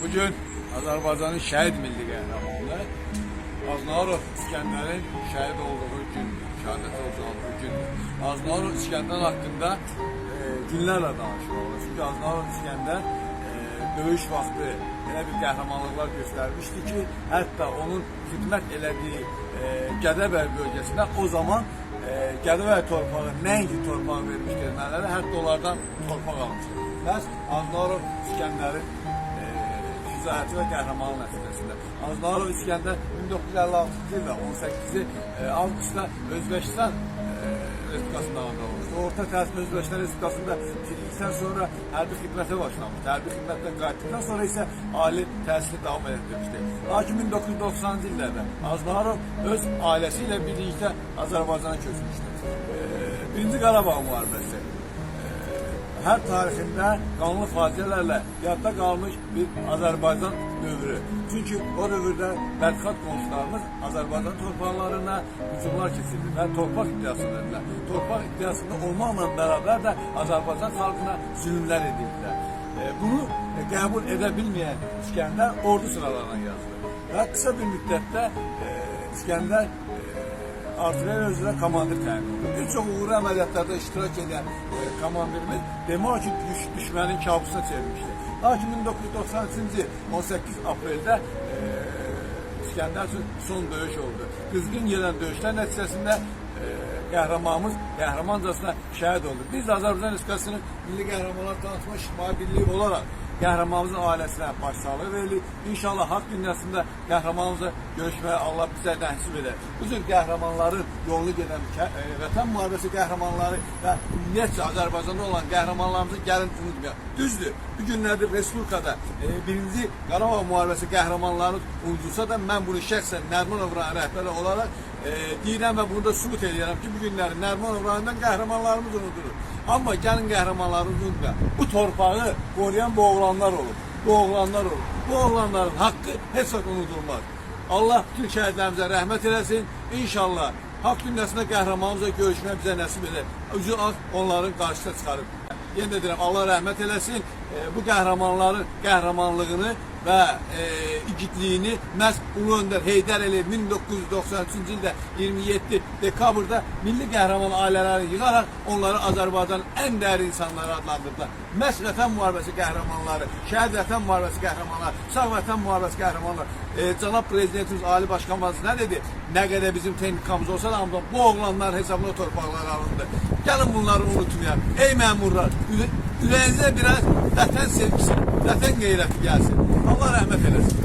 Bugün Azərbaycanın şəhid milli qəhrəmanı Aznarov İskəndərin şəhid olduğu gündür, şəhadətə ucaldığı gündür. Aznarov İskəndər haqqında günlərlə danışmaq olar. Çünki Aznarov İskəndər döyüş vaxtı elə bir qəhrəmanlıqlar göstərmişdi ki, hətta onun xidmət elədiyi Gədəbəy bölgəsində o zaman Gədəbəy torpağı nəinki torpaq vermişdi ermənilərə, hətta onlardan torpaq almışdı. Məhz Aznarov İskəndərin şücaəti və qəhrəmanlıq nəticəsində. Aznarov İskəndər 1956-cı ildə 18 avqustda Özbəkistan Respublikasında anadan olmuşdu. Orta təhsil Özbəkistan Respublikasında bitirdikdən sonra hərbi xidmətə başlamışdı. Hərbi xidmətdən qayıtdıqdan sonra isə ali təhsili davam etdirmişdi. Lakin 1990-cı illərdə Aznarov öz ailəsi ilə birlikdə Azərbaycana köçmüşdü. Birinci Qarabağ müharibəsi hər tarixində qanlı faciələrlə yadda qalmış bir Azərbaycan dövrü. Çünki o dövrdə bədxat qonşularımız Azərbaycan torpaqlarına hücumlar keçirdilər, torpaq iddiasında idilər. Torpaq iddiasında olmaqla bərabər də Azərbaycan xalqına zülmlər edirdilər. Bunu qəbul edə bilməyən İskəndər ordu sıralarına yazıldı. Və qısa bir müddətdə İskəndər artilleriya üzrə komandir təyin olundu. Bir çox uğurlu əməliyyatlarda iştirak edən komandirimiz demək ki, düşmənin kabusuna çevirmişdi. Lakin 1993-cü il 18 apreldə İskəndər üçün son döyüş oldu. Qızğın gedən döyüşlər nəticəsində qəhrəmanımız qəhrəmancasına şəhid oldu. Biz də Azərbaycan Respublikasının Milli Qəhrəmanlar Tanıtma İctimai Birliyi olaraq qəhrəmanımızın ailəsinə başsağlığı veririk. İnşallah haqq dünyasında qəhrəmanımızla görüşməyə Allah bizə nəsib edər. Bu cür qəhrəmanların yolunu gedən vətən müharibəsi qəhrəmanları və ümumiyyətcə Azərbaycanda olan qəhrəmanlarımızı gəlin unutmayaq. Düzdür, bu günlərdə Respublikada birinci Qarabağ müharibəsi qəhrəmanlarımız unudulsa da mən bunu şəxsən Nərimanov rayon rəhbəri olaraq deyirəm və bunu da sübut edirəm ki, bu günləri Nərimanov rayonundan qəhrəmanlarımız unudulur. Amma gəlin qəhrəmanlarımızı unutmayaq. Bu torpağı qoruyan bu oğlanlar olub. Bu oğlanlar olub. Bu oğlanların haqqı heç vaxt unudulmaz. Allah bütün şəhidlərimizə rəhmət eləsin. İnşallah haqq dünyasında qəhrəmanımızla görüşmək bizə nəsib edər. Üzü ağ onların qarşısına çıxarıb. Yenə də deyirəm, Allah rəhmət eləsin. Bu qəhrəmanların qəhrəmanlığını və igidliyini məhz Ulu Öndər Heydər Əliyev 1993-cü ildə 27 dekabrda milli qəhrəman ailələrini yığaraq onları Azərbaycanın ən dəyərli insanları adlandırdılar. Məhz Vətən müharibəsi qəhrəmanları, Şəhid Vətən müharibəsi qəhrəmanları, Sağ Vətən müharibəsi qəhrəmanları. Cənab Prezidentimiz Ali Başkanımız nə dedi? Nə qədər bizim texnikamız olsa da amma bu oğlanların hesabına torpaqlar alındı. Gəlin bunları unutmayaq. Ey məmurlar, ürəyinizə biraz vətən sevgisi, vətən qeyrəti gəlsin. Allah rəhmət eləsin.